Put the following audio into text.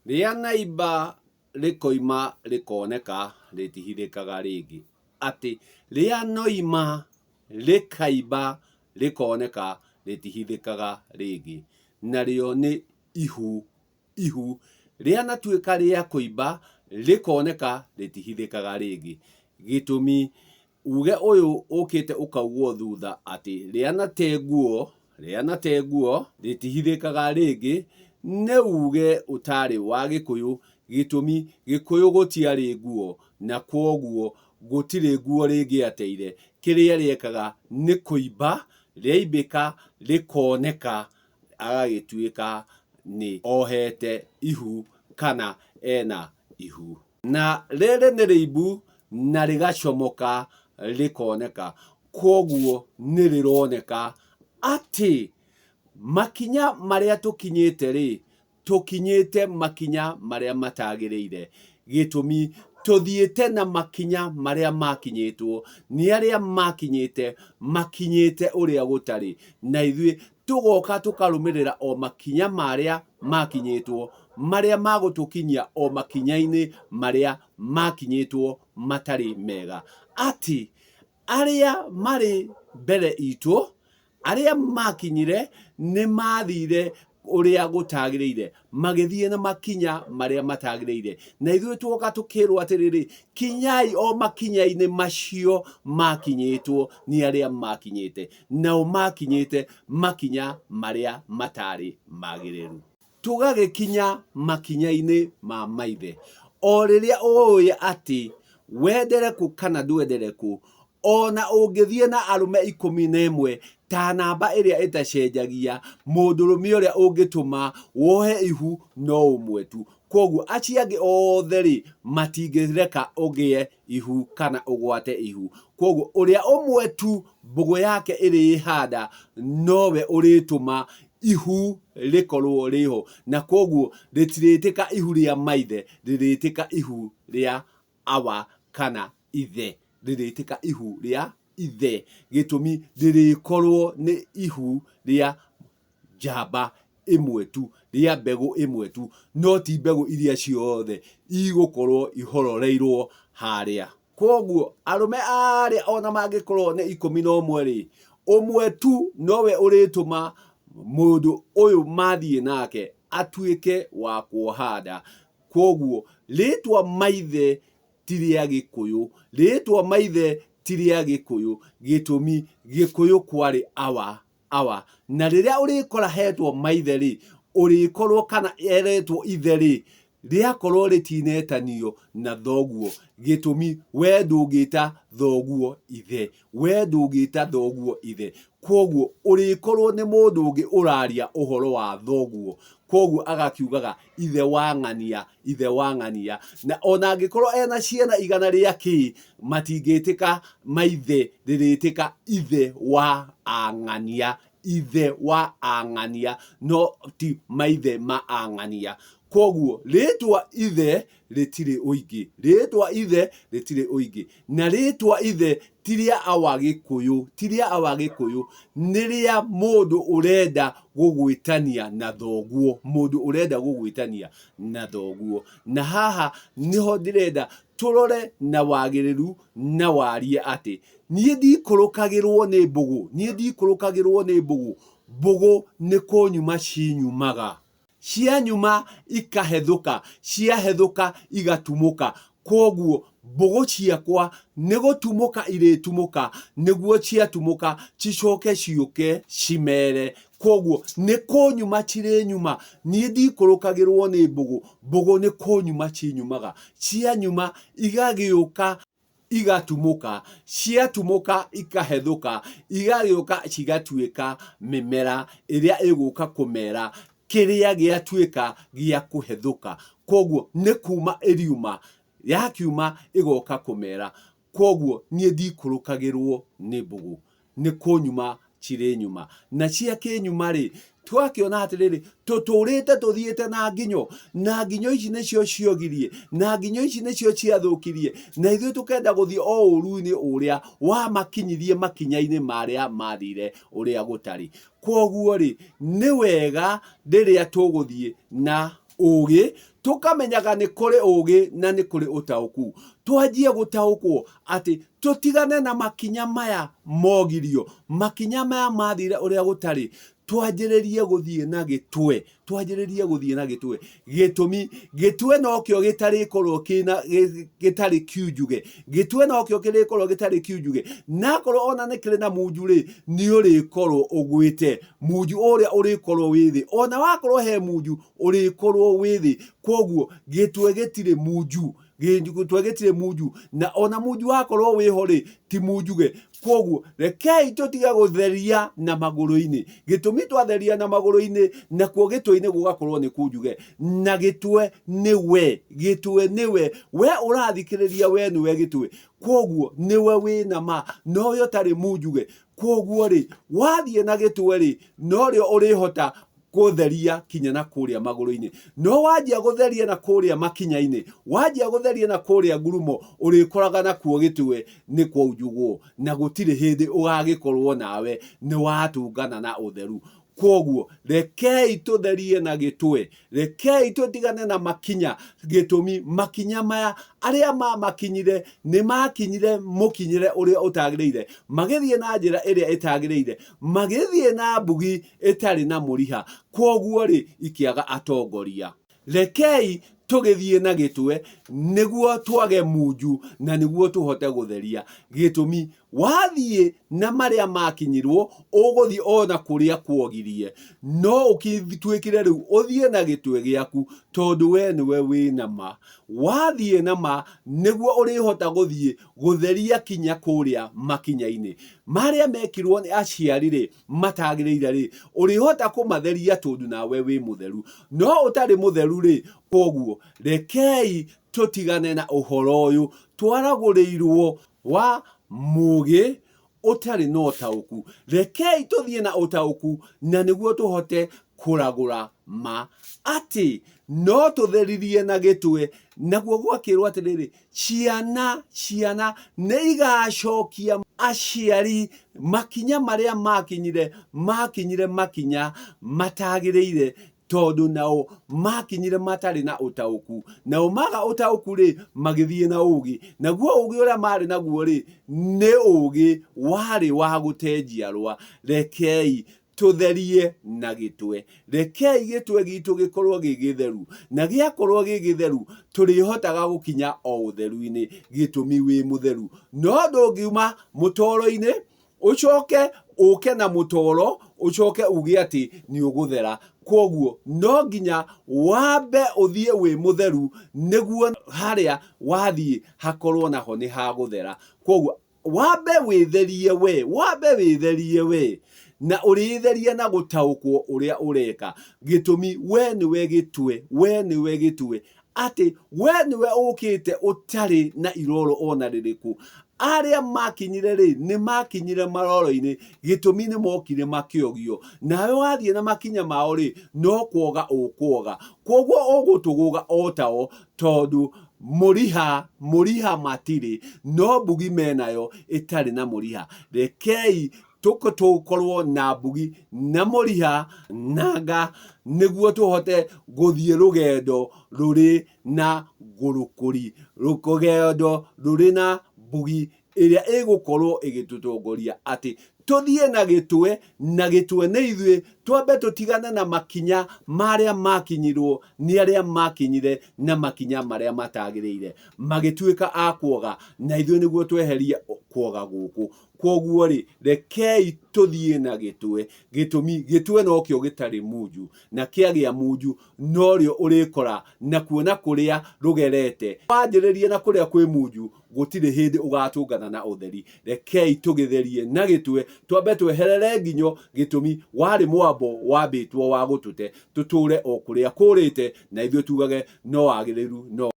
Rĩanaimba rĩkoima rĩkoneka rĩtihithĩkaga rĩngĩ. Atĩ rĩanoima rĩkaimba rĩkoneka rĩtihithĩkaga rĩngĩ. Narĩo nĩ ihu ihu rĩanatuĩka rĩa kũimba rĩkoneka rĩtihithĩkaga rĩngĩ. Gĩtũmi Uge ũyũ ũkĩte ũkaugwo thutha atĩ rĩanate nguo, rĩanate nguo rĩtihithĩkaga rĩngĩ nĩ uge ũtarĩ wa Gĩkũyũ gĩtũmi Gĩkũyũ gũtiarĩ nguo na kwoguo gũtirĩ nguo rĩngĩateire, kĩrĩa rĩekaga nĩ kũimba, rĩaimbĩka rĩkoneka agagĩtuĩka nĩ ohete ihu kana ena ihu. Na rĩrĩ nĩ rĩimbu na rĩgacomoka rĩkoneka. Kwoguo nĩ rĩroneka atĩ makinya marĩa tũkinyĩte-rĩ, tũkinyĩte makinya marĩa matagĩrĩire. Gĩtũmi, tũthiĩte na makinya marĩa makinyĩtwo nĩ arĩa makinyĩte, makinyĩte ũrĩa gũtarĩ. Na ithuĩ tũgoka tũkarũmĩrĩra o makinya marĩa makinyĩtwo, marĩa magũtũkinyia o makinya-inĩ marĩa makinyĩtwo matarĩ mega. Atĩ arĩa marĩ mbere itũ, arĩa makinyire nĩ mathire ũrĩa gũtagĩrĩire, magĩthiĩ na makinya marĩa matagĩrĩire. Na ithuĩ tuoka tũkĩrwo atĩrĩrĩ, kinyai o makinya-inĩ macio makinyĩtwo nĩ arĩa makinyĩte. Nao makinyĩte makinya marĩa matarĩ magĩrĩru. Tũgagĩkinya makinya-inĩ ma maithe. O rĩrĩa ũĩ atĩ wendere kũ kana ndwendere kũ, o na ũngĩthiĩ na arũme 11 ta namba ĩrĩa ĩtacenjagia, mũndũrũme ũrĩa ũngĩtũma wohe ihu no ũmwe tu. Kwoguo acio angĩ othe-rĩ, matingĩreka ũgĩe ihu kana ũgwate ihu. Kwoguo ũrĩa ũmwe tu mbũgũ yake ĩrĩhanda nowe ũrĩtũma ihu rĩkorwo rĩho, na kwoguo rĩtirĩtĩka ihu rĩa maithe, rĩrĩtĩka ihu rĩa awa kana ithe, rĩrĩtĩka ihu rĩa ithe. Gĩtũmi rĩrĩkorwo nĩ ihu rĩa njamba ĩmwe tu, rĩa mbegũ ĩmwe tu, no ti mbegũ iria ciothe igũkorwo ihororeirwo harĩa. Kwoguo arũme arĩa o na mangĩkorwo nĩ 11-rĩ, ũmwe tu nowe ũrĩtũma mũndũ ũyũ mathiĩ nake atuĩke wa kuoha nda. Kwoguo rĩtwa maithe ti rĩa Gĩkũyũ, rĩtwa maithe ti rĩa Gĩkũyũ, gĩtũmi Gĩkũyũ kwarĩ awa awa. Na rĩrĩa ũrĩkora hetwo maithe-rĩ, ũrĩkorwo kana eretwo ithe-rĩ, rĩakorwo rĩtinetanio na thoguo. Gĩtũmi, we ndũngĩta thoguo ithe. We ndũngĩta thoguo ithe. Kwoguo ũrĩkorwo nĩ mũndũ ũngĩ ũraria ũhoro wa thoguo. Kwoguo agakiugaga ithe wa ng'ania, ithe wa ng'ania. Na ona angĩkorwo ena ciana igana rĩa kĩ, matingĩtĩka maithe, rĩrĩtĩka ithe wa ang'ania, ithe wa ang'ania, no ti maithe ma ang'ania. Kwoguo rĩtwa ithe rĩtirĩ ũingĩ, rĩtwa ithe rĩtirĩ ũingĩ. Na rĩtwa ithe ti rĩa awa Gĩkũyũ, ti rĩa awa Gĩkũyũ, nĩ rĩa mũndũ ũrenda gũgwĩtania na thoguo, mũndũ ũrenda gũgwĩtania na thoguo. Na haha nĩho ndĩrenda tũrore na wagĩrĩru na warie atĩ niĩ ndikũrũkagĩrwo nĩ mbũgũ, niĩ ndikũrũkagĩrwo nĩ mbũgũ, mbũgũ nĩ kũnyuma cinyumaga. Cianyuma ikahethũka, ciahethũka igatumũka. Kwoguo mbũgũ ciakwa nĩ gũtumũka irĩtumũka, nĩguo ciatumũka cicoke ciũke cimere. Kwoguo nĩ kũnyuma cirĩnyuma, niĩ ndikũrũkagĩrwo nĩ mbũgũ, mbũgũ nĩ kũnyuma cinyumaga. Cianyuma igagĩũka igatumũka, ciatumũka ikahethũka, igagĩũka cigatuĩka mĩmera ĩrĩa ĩgũka kũmera kĩrĩa gĩatuĩka gĩa kũhethũka. Kwoguo nĩ kuma ĩriuma, yakiuma ĩgoka kũmera. Kwoguo niĩ ndikũrũkagĩrwo nĩ mbũgũ. nĩ kũnyuma cirĩ nyuma. Na ciakĩnyuma-rĩ, twakĩona atĩrĩrĩ, tũtũrĩte tũthiĩte na nginyo, na nginyo ici nĩcio ciogirie, na nginyo ici nĩcio ciathũkirie, na ithuĩ tũkenda gũthiĩ o ũru-inĩ ũrĩa wamakinyirie makinya-inĩ marĩa mathire ũrĩa gũtarĩ. Kwoguo-rĩ, nĩ wega rĩrĩa tũgũthiĩ na. Ũgĩ, tũkamenyaga nĩ kũrĩ ũgĩ na nĩ kũrĩ ũtaũku. Twanjie gũtaũkwo atĩ tũtigane na makinya maya mogirio, makinya maya mathire ũrĩa gũtarĩ, twanjĩrĩrie gũthiĩ na gĩtwe, twanjĩrĩrie gũthiĩ na gĩtwe. Gĩtũmi, gĩtwe nokĩo gĩtarĩkorwo kĩna gĩtarĩ kiunjuge, gĩtwe nokĩo kĩrĩkorwo gĩtarĩ kiunjuge, na akorwo ona nĩ kĩrĩ na munju rĩ, nĩ ũrĩkorwo ũgwĩte. Munju ũrĩa ũrĩkorwo wĩ thĩ, ona wakorwo he munju ũrĩkorwo wĩ thĩ. Koguo gĩtwe gĩtirĩ munju, gĩtwe gĩtirĩ munju, na ona munju wakorwo wĩho rĩ, ti munjuge. Koguo rekei tũtige gũtheria na magũrũ-inĩ. Gĩtũmi twatheria na magũrũ-inĩ, nakuo gĩtwe-inĩ gũgakorwo nĩ kunjuge. Na gĩtwe nĩ we, gĩtwe nĩ we. We ũrathikĩrĩria we nĩwe gĩtwe. Koguo nĩwe wĩna ma, nowe ũtarĩ munjuge. Kwoguo-rĩ, wathiĩ na gĩtwe-rĩ, norĩo ũrĩhota kũtheria kinya na kũrĩa magũrũ-inĩ. No wanjia gũtheria na kũrĩa makinya-inĩ, wanjia gũtheria na kũrĩa ngurumo, ũrĩkoraga nakuo gĩtwe nĩ kwaunjugwo, na gũtirĩ hĩndĩ ũgagĩkorwo nawe nĩ watũngana na ũtheru. Kwoguo, rekei tũtherie na gĩtwe. Rekei tũtigane na makinya. Gĩtũmi, makinya maya, arĩa mamakinyire, nĩ makinyire mũkinyĩre ũrĩa ũtagĩrĩire, magĩthiĩ na njĩra ĩrĩa ĩtagĩrĩire, magĩthiĩ na mbugi ĩtarĩ na mũriha. Kwoguo-rĩ, ikĩaga atongoria. Rekei tũgĩthiĩ na gĩtwe nĩguo twage munju na nĩguo tũhote gũtheria. Gĩtũmi, wathiĩ na marĩa makinyirwo, ũgũthiĩ o na kũrĩa kuogirie. No ũtuĩkire rĩu ũthiĩ na gĩtwe gĩaku tondũ we nĩwe wĩna ma. Wathiĩ na ma nĩguo ũrĩhota gũthiĩ gũtheria kinya kũrĩa makinya-inĩ. Marĩa mekirwo nĩ aciari-rĩ, matagĩrĩire-rĩ, ũrĩhota kũmatheria tondũ nawe wĩ mũtheru. No ũtarĩ mũtheru-rĩ, kwoguo rekei tũtigane na ũhoro ũyũ twaragũrĩirwo wa mũgĩ ũtarĩ na ũtaũku. Rekei tũthiĩ na ũtaũku na nĩguo tũhote kũragũra ma atĩ no tũtheririe na gĩtwe. Naguo gwakĩrwo atĩrĩrĩ, ciana ciana nĩ igacokia aciari makinya marĩa makinyire, makinyire makinya matagĩrĩire, tondũ nao makinyire matarĩ na ũtaũku. Nao maga ũtaũku rĩ, magĩthiĩ na ũgĩ. Naguo ũgĩ ũrĩa marĩ naguo rĩ, nĩ ũgĩ warĩ wa gũte njiarwa. Rekei tũtherie na gĩtwe. Rekei gĩtwe gitũ gĩkorwo gĩ gĩtheru, na gĩakorwo gĩ gĩtheru, tũrĩhotaga gũkinya o ũtheru-inĩ, gĩtũmi wĩ mũtheru. No ndũngiuma mũtoro-inĩ, ũcoke ũke na mũtoro, ũcoke uge atĩ nĩ ũgũthera. Kwoguo no nginya wambe ũthiĩ wĩ mũtheru, nĩguo harĩa wathiĩ hakorwo naho nĩ hagũthera. Kwoguo wambe wĩtherie we, wambe wĩtherie we, na ũrĩtheria na gũtaũkwo ũrĩa ũreka. Gĩtũmi we nĩwe gĩtwe, we nĩwe gĩtwe, atĩ we nĩwe ũkĩte ũtarĩ na iroro ona rĩrĩkũ. Arĩa makinyire rĩ, nĩ makinyire maroro-inĩ, gĩtũmi nĩ mokire makĩogio. Nawe wathiĩ na makinya mao rĩ, no kwoga ũkwoga. Kwoguo ũgũtũgũga o tao, tondũ mũriha, mũriha matirĩ, no mbugi menayo ĩtarĩ na mũriha. Rekei tũkorwo na mbugi na mũriha nanga, nĩguo tũhote gũthiĩ rũgendo rũrĩ na ngũrũkũri, rũgendo rũrĩ na mbugi ĩrĩa ĩgũkorwo ĩgĩtũtongoria atĩ tũthiĩ na gĩtwe, na gĩtwe nĩ ithuĩ, twambe tũtigane na makinya marĩa makinyirwo nĩ arĩa makinyire na makinya marĩa matagĩrĩire, magĩtuĩka a kuoga, na ithuĩ nĩguo tweherie kuoga gũkũ. Kwoguo-rĩ, rekei tũthiĩ na gĩtwe, gĩtũmi gĩtwe nokĩo gĩtarĩ munju, na kĩagĩa munju norĩo ũrĩkora nakuo na kũrĩa rũgerete. Wanjĩrĩria na kũrĩa kwĩ munju, gũtirĩ hĩndĩ ũgatũngana na ũtheri. Rekei tũgĩtherie na gĩtwe, twambe tweherere nginyo, gĩtũmi warĩ mwambo wambĩtwo wa gũtũte, tũtũre o kũrĩa kũrĩte, na ithuĩ tugage no wagĩrĩru no.